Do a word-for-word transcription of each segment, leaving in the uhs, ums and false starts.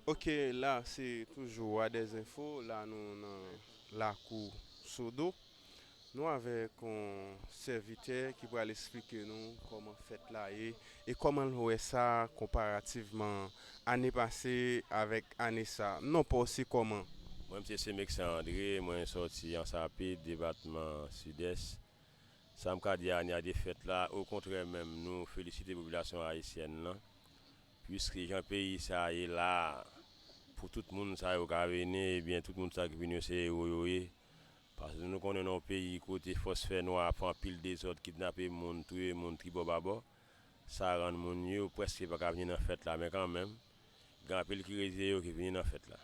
Ok, la se toujou Wa dèz Enfo, la nou nan lakou Sodo. Nou avèk yon sèvitè ki pral eksplike nou kòman fèt la ye e kòman l wè sa konparativman ane pase avèk ane sa. Non pa w se kòman? Mwen, m se Semeksen André, mwen sòti Ansapit, depatman Sidès. Sa m ka di ane a de fèt la, okontrè menm, nou felisite popilasyon ayisyèn lan, piske jan peyi sa a ye la a, pou tout moun sa yo ka vini, ebyen, tout moun sa ki vini yo se ewo yo ye. Paske nou konnen nan yon peyi kote fòs fè nwa ap fè anpil dezòd, kidnape moun, touye moun, tribò babò, sa rann moun yo prèske pa ka vini nan fèt la, men kanmenm, gen anpil ki rezye yo ki vini nan fèt la.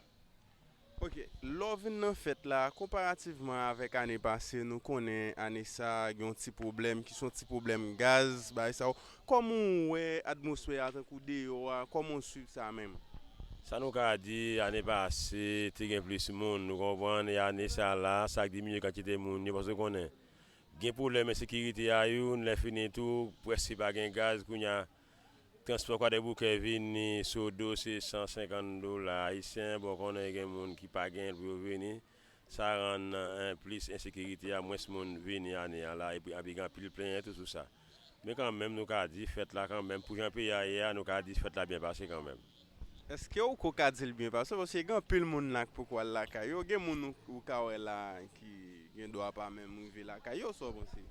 Ok, lè w vin nan fèt la, konparativman avèk ane pase, nou konnen ane sa a gen yon ti pwoblèm ki se yon ti pwoblèm gaz, bagay sa yo. Kòman w wè atmosfè a tankou deyò a? Kòman w swiv sa menm? Sa nou ka di, ane pase, te gen plis moun, nou konprann, e ane sa la, sa k diminye kantite moun yo, paske w konnen, gen pwoblèm ensekirite a youn, lè fini tou, prèske pa gen gaz, kounye a, transpò Kwadèboukè vini, Sodo se san senkant dola ayisyen, bon, konnen gen moun ki pa gen l pou yo vini, sa rann, eh, plis ensekirite a, mwens moun vini ane a la, epi, epi gen anpil plenyen tou sou sa. Men kanmenm, nou ka di fèt la kanmenm, pou jan peyi a ye a, nou ka di fèt la byen pase kanmenm. Èske ou ko ka di l byen pase? Paske gen anpil moun la k poko al lakay yo, gen moun ou, ou ka wè la ki gen dwa pa menm rive lakay yo, sa w panse?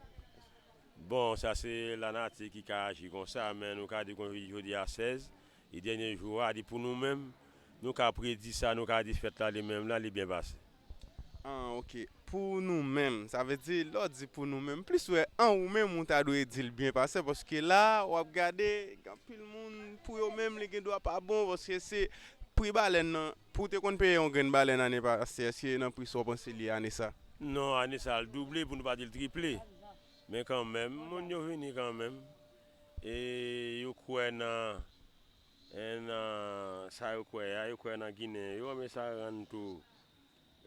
Bon, sa se lanati ki ka aji konsa, men nou ka di kon jodi a sèz, e dènye jou a, di pou nou menm, nou ka predi sa, nou ka di fèt la li menm la, li byen pase. Ah, ok. Pou nou menm, sa vle di, lè w di pou nou menm, plis wè an ou menm ou ta dwe di l byen pase, paske la, w ap gade, gen anpil moun, pou yo menm, li gen dwa pa bon, paske se pri balèn nan. Pou w te konn peye yon grenn balèn ane pase, èske nan pri sa w panse li ye ane sa? Non, ane sa, l double, pou nou pa di l triple. Men kanmenm, moun yo vini kanmenm. E yo kwè nan, e nan sa yo kwè a, yo kwè nan Ginen yo, men sa rann tou.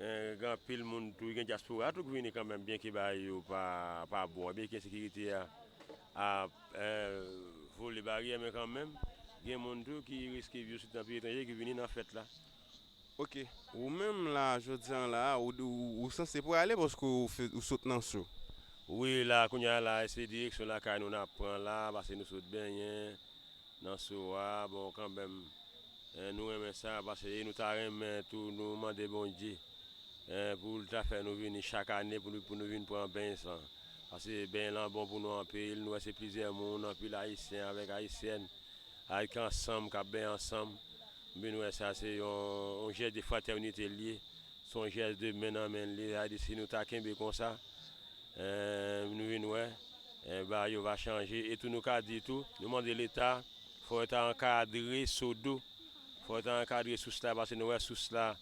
E, gen anpil moun tou, gen dyaspora tou ki vini kanmenm, byenke bagay yo pa, pa bon, byenke ensekirite a ap, e, vole baryè, men kanmenm, gen moun tou ki riske vi yo soti nan peyi etranje ki vini nan fèt la. Ok. Ou menm la, jodi a la, ou, ou, ou sanse prale paske ou, fe- ou sot nan So. Wi, la, kounye a la, se direksyon lakay nou n ap pran la, paske nou sot benyen nan So a, bon, kanmenm, e, nou renmen sa, paske e nou ta renmen tou, nou mande Bondye, e, pou l ta fè nou vini chak ane, pou nou, pou nou vin pran beny sa. Paske beny lan bon pou nou anpil, nou wè se plizyè moun, anpil ayisyen avèk ayisyèn, avèk ansanm, k ap beny ansanm. M vin wè sa se yon, yon jès de fratènite l ye, se yon jès de men nan men l ye, sa vle di si nou ta kenbe konsa, e, nou vin wè, e, bagay yo va chanje. E tou nou ka di tou, nou mande Leta, fò yo ta ankadre Sodo, fò yo ta ankadre sous la, paske nou wè sous la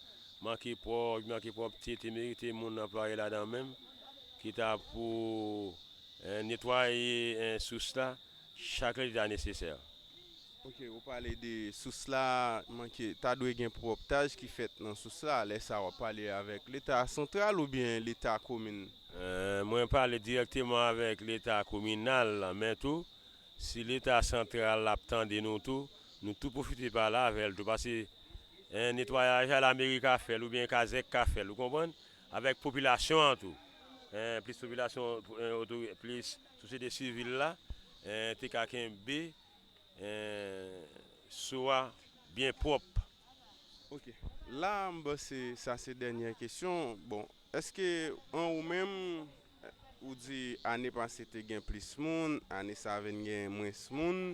manke pwòp, manke pwòpte, te merite moun anplwaye ladan menm, ki ta pou, e, netwaye, e, sous la, chak lè li ta nesesè. Ok, ou pale de sous la, manke, ta dwe gen pwòptaj ki fèt nan sous la, lè sa w ap pale avèk Leta santral oubyen Leta komin? E, mwen pale dirèkteman avèk Leta kominal la, men tou, si Leta santral ap tande nou tou, nou tou pwofite pale avè l tou, paske, e, netwayaj la, lameri ka fè l, oubyen kazèk ka fè l, ou konprann? Avèk popilasyon an tou. E, plis popilasyon, e, otori- plis sosyete sivil la, e, te ka kenbe, e, So a byen pwòp. Ok. La, m panse sa se dènyè kesyon. Bon, èske an ou menm, ou di ane pase te gen plis moun, ane sa a vin gen mwens moun,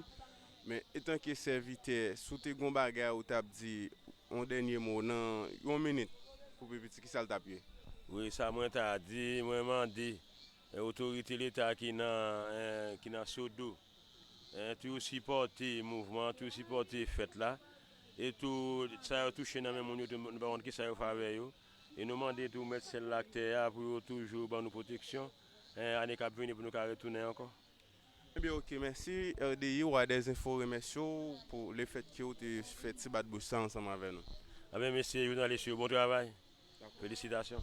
men etanke sèvitè, si w te gen yon bagay ou t ap di, yon dènye mo nan yon minit pou pi piti, ki sa l t ap ye? Wi, sa mwen ta di, mwen mande, e, otorite Leta ki nan, e, ki nan Sodo, e, toujou sipòte mouvman an, toujou sipòte fèt la. E tou, sa yo touche nan men moun yo, tou, nou pa konn kisa yo fè avè yo. E nou mande tou mèt syèl la ak tè a pou yo toujou ban nou pwoteksyon, e, ane k ap vini pou nou ka retounen ankò. Ebyen, ok, mèsi. R D I, Wa dèz Enfo, remèsye w pou lefètke w te fè ti bat bouch sa ansanm avè nou. Ebyen, mesye jounalis yo, bon travay. Felisitasyon.